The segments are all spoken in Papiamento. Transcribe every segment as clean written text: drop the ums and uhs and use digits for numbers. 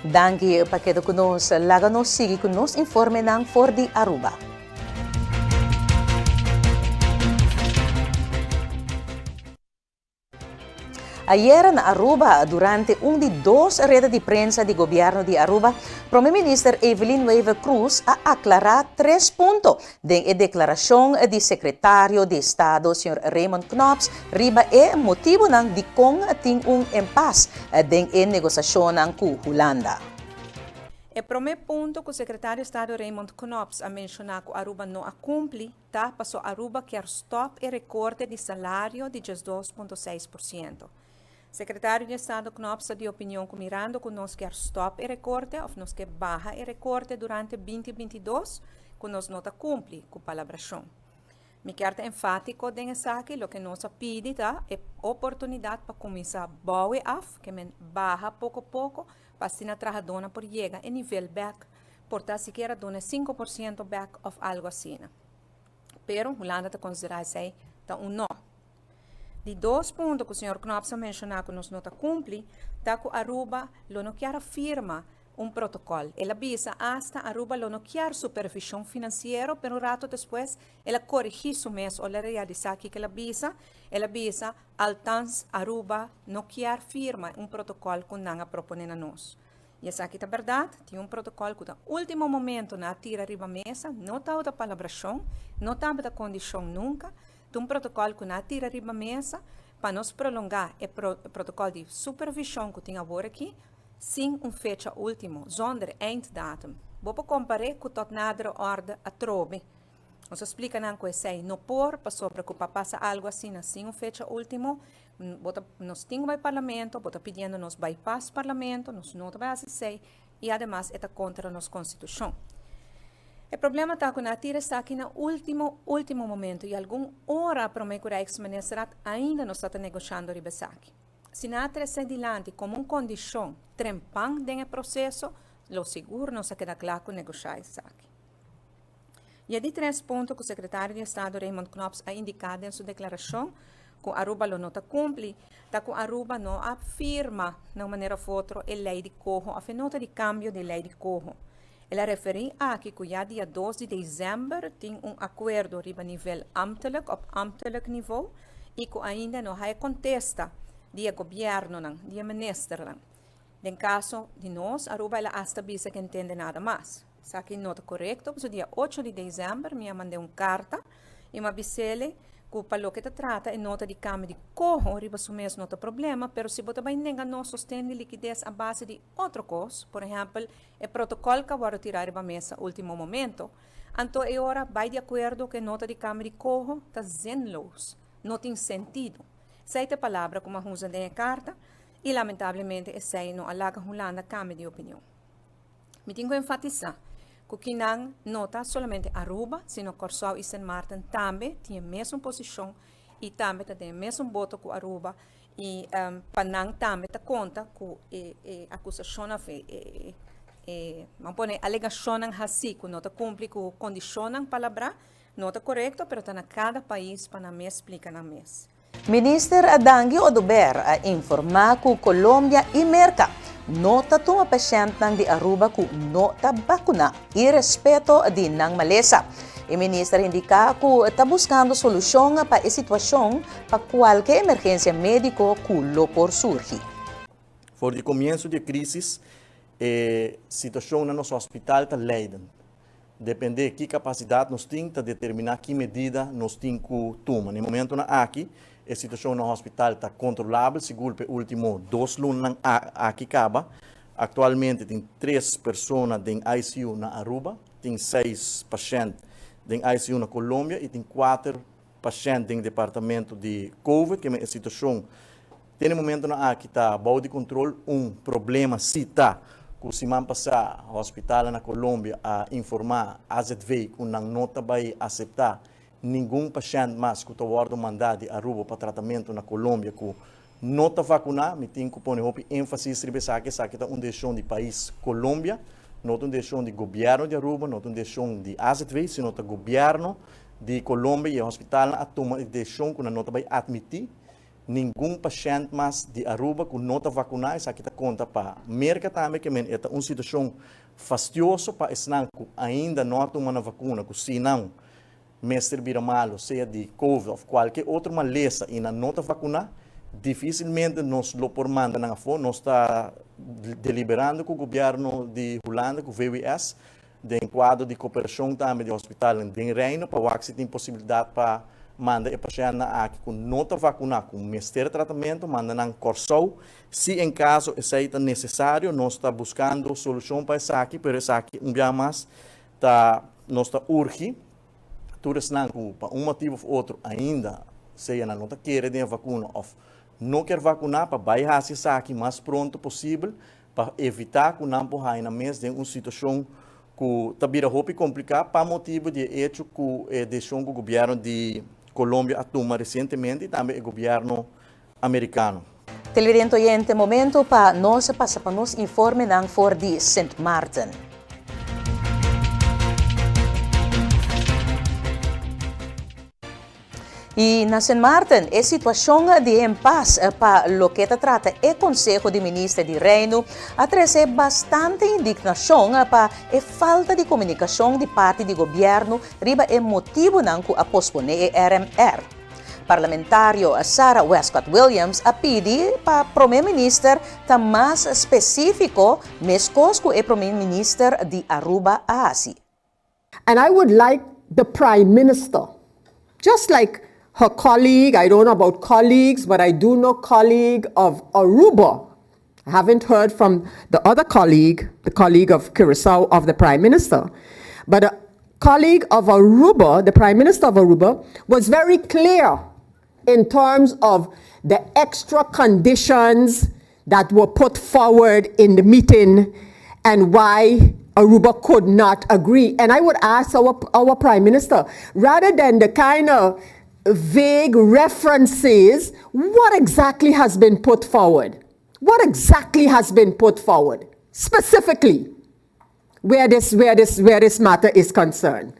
Danki pa keda ku nos. Laga nos sigui ku nos informenan for di Aruba. Ayera na Aruba, durante un di dos reda di prensa di Gobierno di Aruba, Prome Minister Evelyn Wever-Croes a aclara tres punto den e declaracion di Secretario di Estado señor Raymond Knops riba e motibonan dicon tin un impas den e negociacionnan cu Hulanda. E prome punto cu Secretario Estado Raymond Knops a menciona cu Aruba no a cumpli ta paso Aruba kier stop e recorte di salario di 12.6%. Secretario di Estado Knops ta di opinion cu mirando cu nos kier stop e recorte of nos ke baha e recorte durante 2022 cu nos no ta cumpli cu palabracion. Mi kier ta enfatico den esaki, loke nos a pidi ta e oportunidad pa cuminsa bouw af, ke men baha poco poco pa asina trahadornan por yega e nivel bek Por ta sikiera duna 5% bek of algo asina. Pero Hulanda ta konsiderá esei ta un no. Di dos punto ku señor Knops a menshoná ku nos no ta kumpli ta ku Aruba lo no kier a firma un protokòl. El a bisa asta Aruba lo no kier supervishon finansiero pero un rato despues el a korigí su mes ora el a realisá kiko el a bisa. El a bisa altans Aruba no kier firma un protokòl ku nan a proponé na nos. I esaki ta bèrdat, tin un protokòl ku ta último momento nan a tira riba mesa, no tabata palabrashon, no tabata kondishon nunka, ta un protokòl ku nan a tira riba mesa pa nos prolongá e protokòl di supervishon ku tin awor aki sin un fecha último, zonder einddatum. Bo por kompar'é ku tot nadere orde atrobe. Nos a splika nan ku esei no por pasobra ku pa pasa algu asina sin un fecha último, Bo ta, nos tin ku bai parlamento, bo ta pidiendo nos bypass parlamento, nos no ta bai hasi esei i ademas e ta kontra nos konstitushon. E problema ta ku nan a tira esaki na último, último momento i algun ora promé ku Rijksministerraad ainda nos ta ta negoshando riba esaki. Si nan a trese dilanti komo un kondishon trempan den e proseso, lo sigur nos a keda kla ku negoshá esaki. I e di tres punto ku Sekretario di Estado Raymond Knops a indiká den su deklarashon ku Aruba lo no ta kumpli, ta ku Aruba no a firma na un manera of otro e lei di koho òf e nota di kambio di lei di koho. El a referí aki ku ya dia 2 di desèmber tin un akuerdo riba nivel ambtelijk op ambtelijk nivo i ku ainda no haya kontesta di e gobièrnunan, di e ministernan. Den kaso di nos, Aruba el a asta bisa ke ntende nada mas. Esaki no ta korekto, pasobra dia 8 di desèmber mi a mand'é un karta i mi a bis'el ku pa loke ta trata e nota di kambio di koho riba su mes no ta problema, pero si bo ta bai nenga nos sosten di likides a base di otro kos, por ehèmpel e protokòl ku a wòrdu tirá riba mesa último momento, anto e ora bai di akuerdo ku e nota di kambio di koho ta zinloos, no tin sentido. Esei ta e palabra ku mi a usa den e karta i lamentablemente esei no a laga Hulanda kambia di opinion. Mi tin ku enfatisá ku kinan no ta solamente Aruba, sino Kòrsou i Sint Maarten tambe tin e mesun posishon i tambe ta den e mesun boto ku Aruba i pa nan tambe ta konta ku e e akusashon òf e e e ban pone alegashonnan hasí ku no ta kumpli ku kondishonnan palabrá no ta korekto pero ta na kada pais pa nan mes splika nan mes. Minister Dangui Oduber a informa cu Colombia y Merca no ta tuma pashentnan di Aruba cu no ta bacuna y respeto di nan malesa. E minister a indica cu ta buscando solucion pa e situacion pa cualke emergencia medico cu lo por surgi. For di comienso di e crisis e situacion na nos hospital ta leidend. Depende ki kapasidat nos tin ta determiná ki medida nos tin ku tuma. Na e momentunan aki e situashon na hospital ta kontrolabel sigur pa e último dos lunanan aki kaba. Aktualmente tin tres persona den ICU na Aruba, tin seis pashènt den ICU na Colombia i tin kuater pashènt den departamento di Covid. Keme e situashon Te na e momentonan aki ta bou di control. Un problema si ta cu siman pasa hospitalnan na Colombia a informa AZV cu nan no ta bay acepta ningun pashent mas cu ta wordo manda di Aruba pa tratamento na Colombia cu no ta vacuna. Mi tin cu pone hopi enfasis riba esaki. Esaki ta un decision di pais Colombia, no ta un decision di gobierno di Aruba, no ta un decision di AZV, sino ta gobierno di Colombia y e hospitalnan a tuma e decision cu nan no ta bay admiti. Ningun pashènt mas di Aruba ku no ta vakuná, esaki ta konta pa Merka tambe, ke men e ta un situashon fastioso pa esnan ku ainda no a tuma nan vakuna, ku si nan mester bira malu, sea di covid òf kualke otro malesa i nan no ta vakuná, difisilmente nos lo por manda nan afó. Nos ta deliberando ku gobièrnu di Hulanda, ku VWS, den kuadro di koperashon tambe di hospitalnan den Reino pa wak si tin posibilidat pa manda e pashèntnan aki ku no ta vakuná ku mester tratamentu manda nan Kòrsou si en kaso esei ta nesesario. Nos ta buskando solushon pa esaki pero esaki un bia mas ta nos ta urgi tur esnan ku pa un motibu òf otro ainda sea nan no ta kere den e vakuna òf no kier vakuná pa bai hasi esaki mas pronto posibel pa evitá ku nan por haña nan mes den un situashon ku ta bira hopi kompliká pa motibu di e echo ku e desishon ku gobièrnu di Colombia a tuma resientemente i tambe e gobièrnu amerikano. Televidente oyente, momento pa nos pasa pa nos informenan for di Sint Maarten. I na Sint Maarten e situashon di impas pa loke ta trata e Konseho di Minister di Reino a trese bastante indignashon pa e falta di komunikashon di parti di gobièrnu riba e motibunan ku a posponé e RMR. Parlamentario Sarah Wescot-Williams a pidi pa Prome Minister ta mas spesífiko meskos ku e Prome Minister di Aruba a hasi. And I would like the Prime Minister, just like her colleague, I don't know about colleagues, but I do know colleague of Aruba. I haven't heard from the other colleague, the colleague of Curacao, of the Prime Minister. But a colleague of Aruba, the Prime Minister of Aruba, was very clear in terms of the extra conditions that were put forward in the meeting and why Aruba could not agree. And I would ask our, our Prime Minister, rather than the kind of vague references, what exactly has been put forward? What exactly has been put forward? Specifically, where this, where this, where this matter is concerned.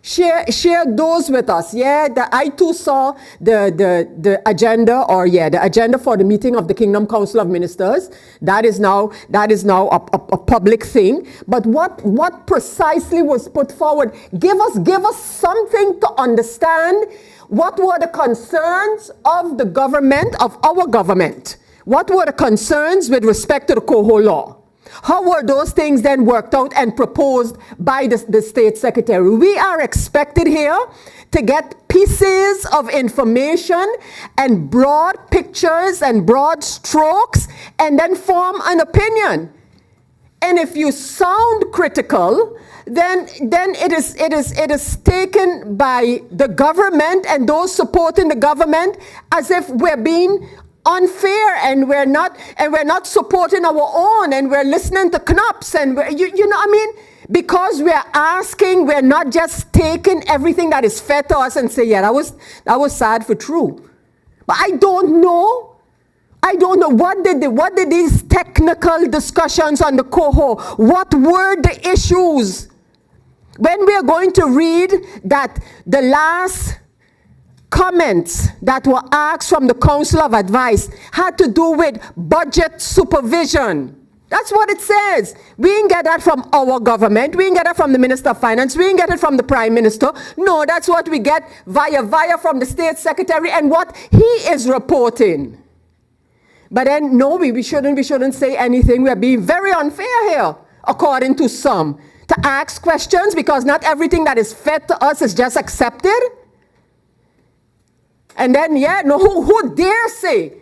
Share, share those with us. Yeah, the, I too saw the, the, the agenda, or yeah, the agenda for the meeting of the Kingdom Council of Ministers. That is now, that is now a, a, a public thing. But what, what precisely was put forward? Give us, give us something to understand. What were the concerns of the government, of our government? What were the concerns with respect to the Coho law? How were those things then worked out and proposed by the, the state secretary? We are expected here to get pieces of information and broad pictures and broad strokes and then form an opinion. And if you sound critical, then, then it, is, it, is, it is taken by the government and those supporting the government as if we're being unfair and we're not and we're not supporting our own and we're listening to Knops and we're, you, you know I mean because we're asking we're not just taking everything that is fed to us and say yeah that was that was sad for true but I don't know I don't know what did the, what did these technical discussions on the coho what were the issues when we are going to read that the last comments that were asked from the Council of Advice had to do with budget supervision. That's what it says. We didn't get that from our government. We didn't get it from the Minister of Finance. We didn't get it from the Prime Minister. No, that's what we get via via from the State Secretary and what he is reporting. But then, no, we, we shouldn't, we shouldn't say anything. We are being very unfair here, according to some, to ask questions because not everything that is fed to us is just accepted. And then, yeah, no, who, who dare say,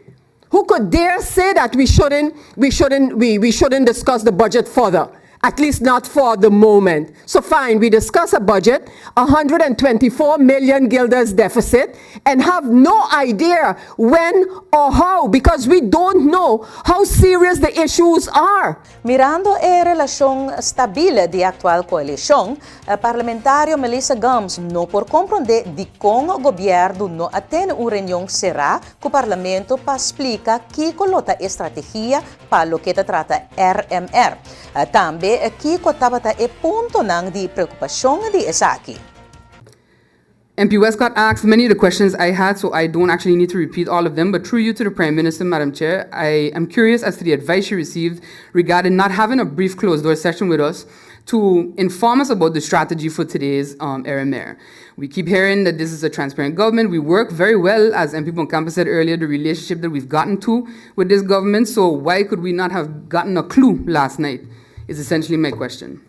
who could dare say that we shouldn't, we shouldn't, we, we shouldn't discuss the budget further? At least not for the moment. So fine, we discuss a budget, 124 million guilders deficit, and have no idea when or how, because we don't know how serious the issues are. Mirando e relashon stabil di aktual koalishon, parlamentario Melissa Gumbs no por komprondé dikon gobièrnu no a tene un reunion será ku parlamento pa splika kiko lo ta e strategia pa loke ta trata RMR. Tambe kiko tabata e puntonan di preokupashon di esaki. MP Westcott asked many of the questions I had, so I don't actually need to repeat all of them. But through you to the Prime Minister, Madam Chair, I am curious as to the advice she received regarding not having a brief closed-door session with us to inform us about the strategy for today's Ermr. We keep hearing that this is a transparent government. We work very well, as MP Buncamper said earlier, the relationship that we've gotten to with this government. So why could we not have gotten a clue last night? Is essentially my question.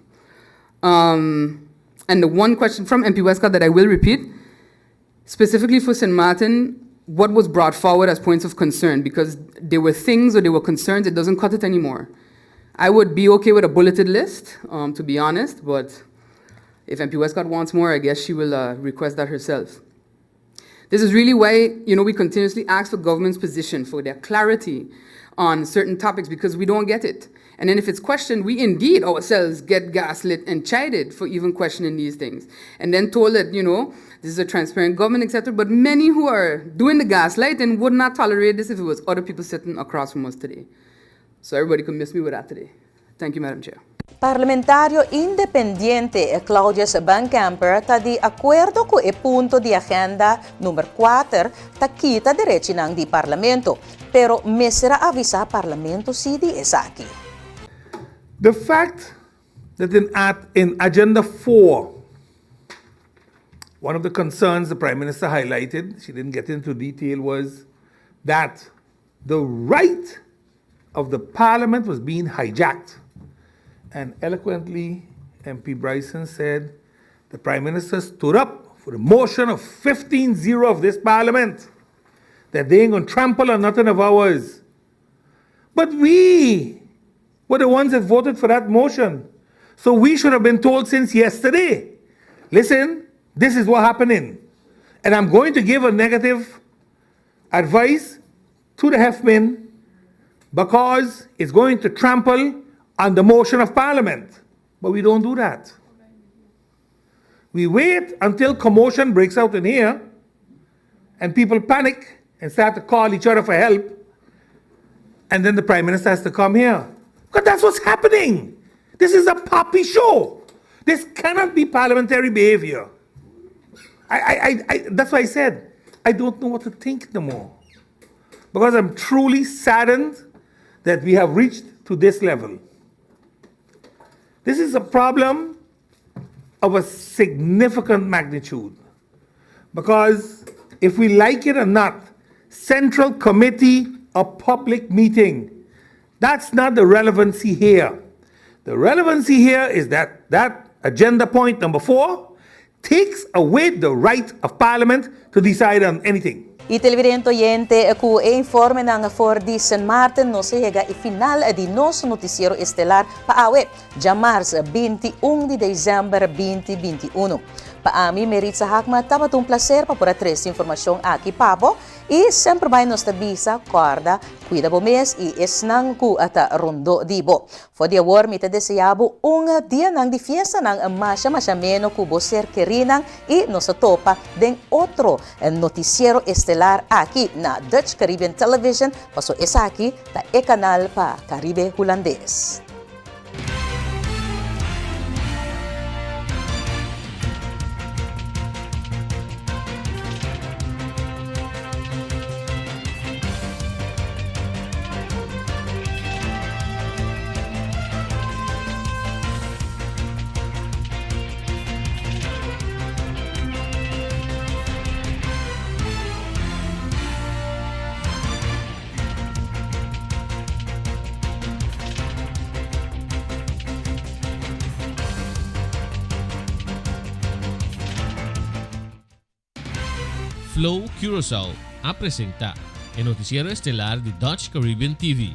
And the one question from MP Westcott that I will repeat, specifically for St. Martin, what was brought forward as points of concern? Because there were things or there were concerns, it doesn't cut it anymore. I would be okay with a bulleted list, to be honest, but if MP Westcott wants more, I guess she will request that herself. This is really why we continuously ask for government's position, for their clarity on certain topics, because we don't get it. And then if it's questioned, we indeed ourselves get gaslit and chided for even questioning these things. And then told that this is a transparent government, etc. But many who are doing the gaslighting would not tolerate this if it was other people sitting across from us today. So everybody could miss me with that today. Thank you, Madam Chair. Parlamentario independiente Claudius Buncamper ta di akuerdo ku e punto di agenda number 4 ta kita derechinan di parlamento, pero mester a avisá parlamento si di esaki. The fact that in Agenda 4, one of the concerns the Prime Minister highlighted, she didn't get into detail, was that the right of the Parliament was being hijacked. And eloquently, MP Bryson said the Prime Minister stood up for the motion of 15-0 of this Parliament, that they ain't going to trample on nothing of ours. But we were the ones that voted for that motion. So we should have been told since yesterday, listen, this is what's happening. And I'm going to give a negative advice to the Hefman because it's going to trample on the motion of Parliament. But we don't do that. We wait until commotion breaks out in here and people panic and start to call each other for help. And then the Prime Minister has to come here. Because that's what's happening. This is a poppy show. This cannot be parliamentary behavior. That's why I said, I don't know what to think no more. Because I'm truly saddened that we have reached to this level. This is a problem of a significant magnitude. Because if we like it or not, Central Committee, a public meeting, that's not the relevancy here. The relevancy here is that that agenda point number 4 takes away the right of Parliament to decide on anything. E televidente oyente, ku e informenan for di Sint Maarten, nos a yega e final di nos notisiero estelar pa awe, djamars 21 di desèmber 2021. Pa ami, Meritza Hakma, tabata un plaser pa por a trese informashon aki pa bo i semper bai nos ta bisa, kòrda, kuida bo mes i esnan ku ta rondó di bo. For di awor mi ta deseá bo un dianan di fiestanan masha masha meno ku bo ser kerinan i nos ta topa den otro notisiero estelar aki na Dutch Caribbean Television, paso esaki ta e kanal pa Karibe Hulandes. Flow Curaçao a presenta e noticiero estelar di Dutch Caribbean TV.